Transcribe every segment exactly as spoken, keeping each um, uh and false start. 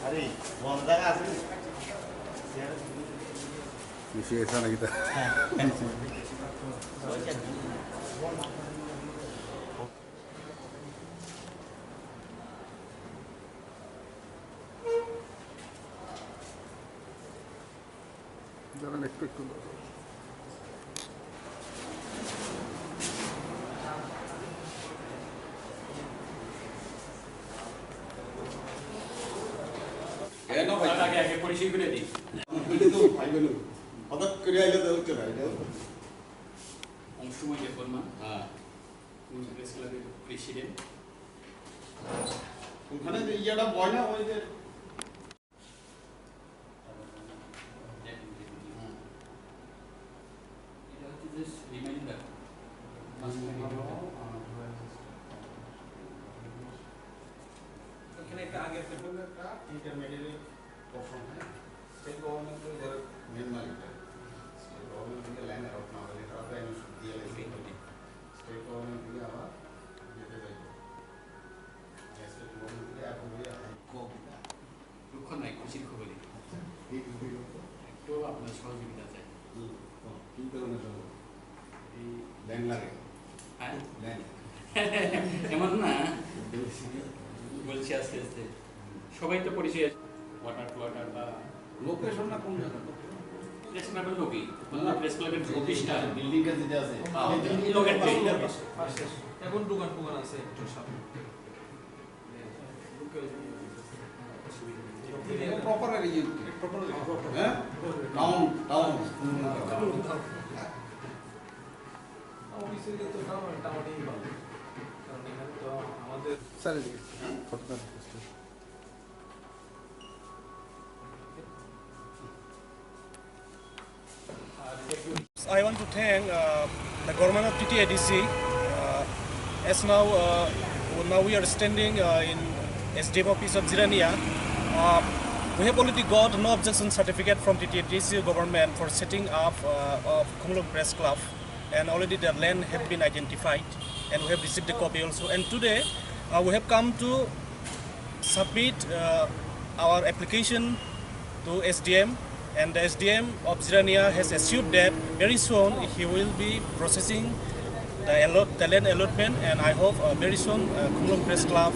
আরে, বন্ধ জায়গা আছে। বেশি এসা নাকি তা? দাঁড়ান, একটু, একটু দাঁড়ান। কেন ভাই? আগে, আগে পরিচয় করে দিই। এটা তো ভাই বোন। হঠাৎ করে আইলে তো হচ্ছে না, এটা। অংশুমান দেববর্মা। হ্যাঁ। প্রেস ক্লাবের প্রেসিডেন্ট। ওখানে যে ইয়েটা বয় না, ওই যে এটা হচ্ছে just reminder। এখানে একটা আগে একটা ইন্টারমিডিয়েট অপশন হয়, স্টেট গভর্নমেন্ট তো এর মেন মালিক হয়। স্টেট গভর্নমেন্ট থেকে ল্যান্ড অ্যালট না হলে তারা তো এমন দিয়ে লাগে। স্টেট গভর্নমেন্ট থেকে আবার যেতে চাইবে। স্টেট গভর্নমেন্ট থেকে অ্যাপ্রুভ হয়ে হাই কোর্ট। দুঃখ নাই, খুশির খবরই। আচ্ছা, এই দুটোই করতে। একটু আপনার সহযোগিতা চাই। হুম, হুম। কি কারণে যাবো? এই ল্যান্ড লাগে। হ্যাঁ? ল্যান্ড। এমন না। বলছি। বলছি আস্তে আস্তে। সবাই তো পরিচয় আছে। কোয়ার্টার, কোয়ার্টার বা লোকেশনটা কোন জায়গা? প্রেস ক্লাবের লবি। না, প্রেস ক্লাবের এই যে অফিসটা। বিল্ডিংটা যেটা আছে, হ্যাঁ, এই বিল্ডিং এই লোকেশন। পাশে, পাশে। এখন দোকান টোকান আছে একটু সামনে। Proper area. Proper area. হ্যাঁ? Town, town. অফিসে তো টাউন, টাউনেই পাবে। কারণ এখানে তো আমাদের স্যার, এই ফটোটা request. I want to thank uh, the government of T T A D C. Uh, as now, uh, now we are standing uh, in S D M office of Jirania. Uh, we have already got no objection certificate from T T A D C government for setting up uh, of Khumulwng Press Club, and already the land have been identified, and we have received the copy also. And today, uh, we have come to submit uh, our application to S D M, and the S D M of Jirania has assured that very soon he will be processing the, allot, the land allotment, and I hope uh, very soon uh, Khumulwng Press Club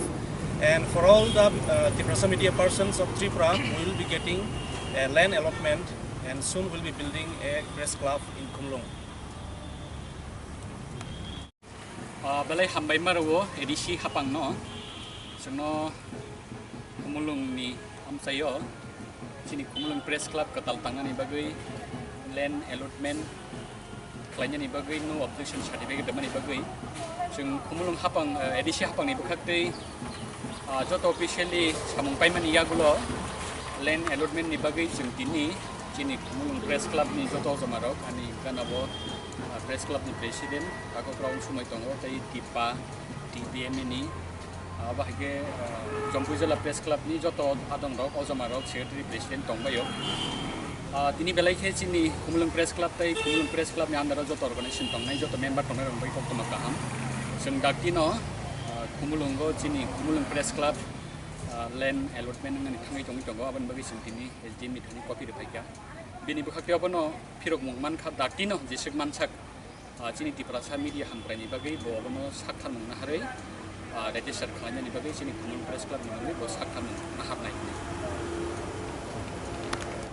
and for all the uh, Tiprasa media persons of Tripura will be getting a land allotment, and soon will be building a press club in Khumulwng. Ah, belai hambai maro o A D C hapang no. Chwngno Khumulwng ni amchai o. Chini Khumulwng Press Club kwtal tangnani bagwi land allotment khlainani bagwi no objection certificate rwmani bagwi. Chwng Khumulwng hapang, ah, A D C hapang ni bwkhak twi, ah, joto officially samung paimani yagulo land allotment ni bagwi chwng tini chini Khumulwng Press Club ni joto joma rok ani gana bo ah, Press Club ni President, takhuk rok sumai tongo, tei Tipa, T B M ni, ah, abo hai khe, ah, Jampui Jila Press Club ni joto adong rok, o joma rok, Secretary President tong bai o. Ah, tini belai khe chini Khumulwng Press Club tei Khumulwng Press Club ni under o joto organization tongnai, joto member tongnai rok bai koktwma kaham. Chwng dakti no, ah, Khumulwng o chini Khumulwng Press Club, ah, land allotment wngmani thangwi tongwi tongo, aboni bagwi chwng tini S D M ni thani copy rwphai kha. Bini bwkhak tei abono phirokmung mankha, dakti no jeswk mansak. Ah, chini Tiprasa media hamkraini bagwi bo abono saktharmung naharwi, ah, register khlainani bagwi chini Khumulwng Press Club ni bagwi bo saktharmung naharnai hwnwi.